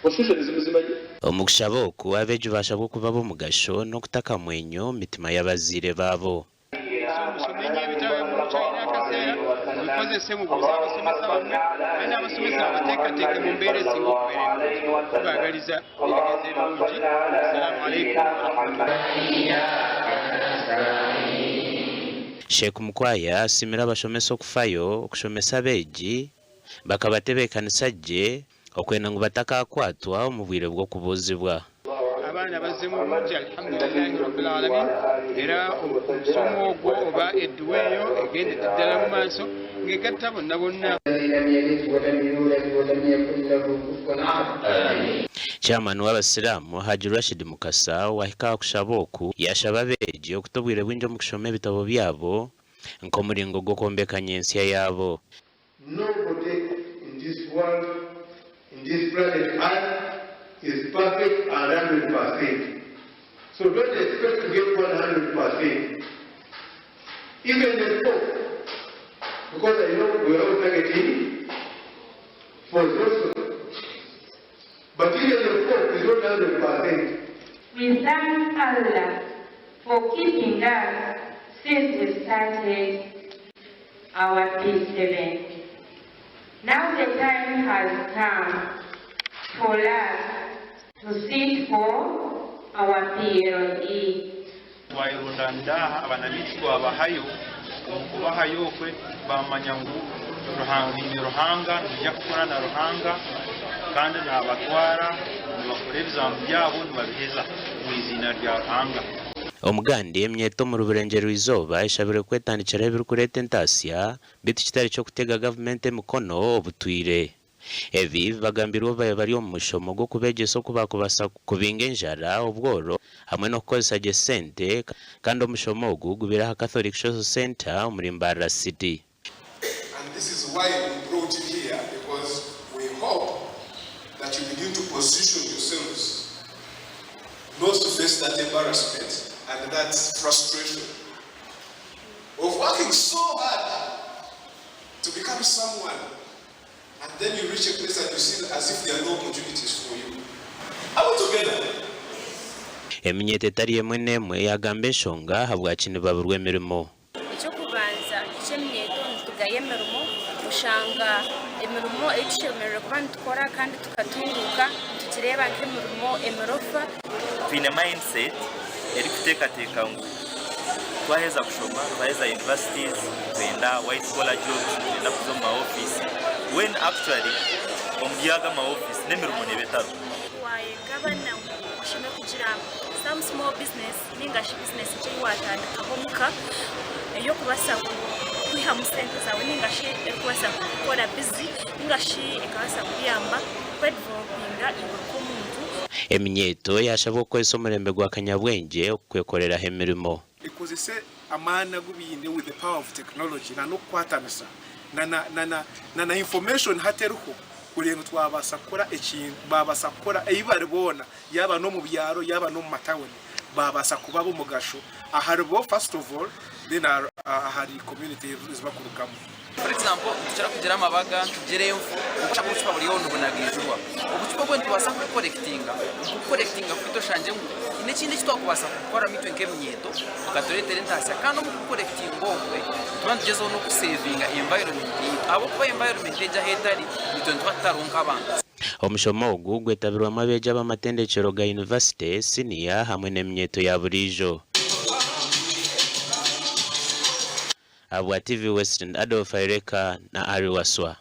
Constitution muzimanyi? Omu kushaba oku, abeegi baashabwa okuba ab'omugasho n'okuta akamwenyo omu mitima y'abazaire baabo. So mushome nyo ebitabo ebi mukyayine akaseera, mubikozese, mubuuze abasomesa bamwe, kandi n'abasomesa babateekateeke mu mbeera esinga okubeera enungi. Tubaagaliza ebigezo ebirungi. Salaamu Alaikum Warahmatullahi. Sheikh Mukwaya asiimire abashomesa okufayo okushomesa abeegi bakabatebeekanisa gye okwenda ngu batakakwatwa omu bwire bw'okubuuzibwa. Abaana bazzemu bulungi Alhamdulillahi Rabbil Alamin era omusomo ogwo oba edduwa eyo egendedde ddala mu maaso ng'egatta bonna bonna. Chairman w'abasiraamu Hajji Rashid Mukasa wahika aha kushaba oku yashaba abeegi okuta obwire bwingi omu kushoma ebitabo byabo nk'omuringo gw'okwombeka nyentsya yaabo. Nobody in this world, in this planet earth is perfect 100%. So don't expect to get 100%. Even the Pope, because I know we are all targeting for those, but even the Pope is not 100%. We thank Allah for keeping us since we started our P7. Now the time has come for us to sit for our PLE. Twayerundaanira aha, abaana baitu twabahayo, omu kubahayo okwe baamanya ngu baine Ruhanga, nibaija kukora na Ruhanga kandi naabatwara nibakora ebizamu byabo nibabiheza omu iziina rya Ruhanga. Omugandi, Emyeto omuri Burengyerwa-izooba eshabirwe kwetandikiraho ebirikureeta entaasya beitu kitari ky'okutega gavumenti emikono obutwire. Ebi bibagambirwe obu baabaire bari omu mushomo gw'okubeegyesa oku baakubaasa kubinga enjara, obworo hamwe n'okukozesa gye sente kandi omushomo ogu gubaire aha Catholic Social Centre omuri Mbarara City. And this is why we brought you here because we hope that you begin to position yourselves not to face that embarrassment and that frustration of working so hard to become someone and then you reach a place and you see as if there are no opportunities for you. Are we together? Eminyeeto etari emwe n'emwe yaagamba enshonga ahabwaki nibaburwa emirimo. Eky'okubanza eky'eminyeeto nitugaya emirimo, oshanga emirimo ei tushemereire kuba nitukora kandi tukatunguuka nitugireeba nk'emirimo emirofa. Twine mindset erikuteekateeka ngu twaheza kushoma, twaheza universities nitwenda white collar jobs, nitwenda kuza omu ma ofiisi when actually omuri ago ama ofiisi n'emirimo neeba etariho. Waayegabana ngu oshemereire kugira some small business ninga shi bizinesi nkye ei waatandikaho omuka ey'okubaasa kwihamu sente zaawe ninga shi erikubaasa kukukora bizi ninga shi ekabaasa kukuyamba kwedevelopinga iwe nk'omuntu. Eminyeeto yaashabwa okukozesa omurembe gwa kanyabwengye okwekoreraho emirimo. Ekozese amaani agu baine with the power of technology na n'okukwatanisa na na na na na na information hati eriho kureeba ngu twabaasa kukora ekintu baabaasa kukora ei bari boona yaaba n'omu byaro yaaba n'omu matawuni baabaasa kuba ab'omugasho aharibo first of all then ahari community ezi bakurugamu. For example, nitukira kugira amabaga, nitugira enfu, kwonka oshanga obucupa buri aho nibunagiizibwa. Obucupa obwo nitubaasa kubukorekitinga, omu kubukorekitinga kwaitu oshangye ngu haine ekindi eki twakubaasa kukoramu itwe nk'eminyeeto bukatureetera entaasya kandi omu kubukorekitinga okwe nituba nitugyezaho n'okusevinga environment yaitu ahabw'okuba environment egi ahu etari itwe nituba tutariho nk'abantu. Omushomo ogu gwetabirwamu abeegi ab'amatendekyero ga yunivasite, siniya hamwe n'eminyeeto ya buriijo. Ahabwa TV Western, Adolf Aireka na Arry Waswa.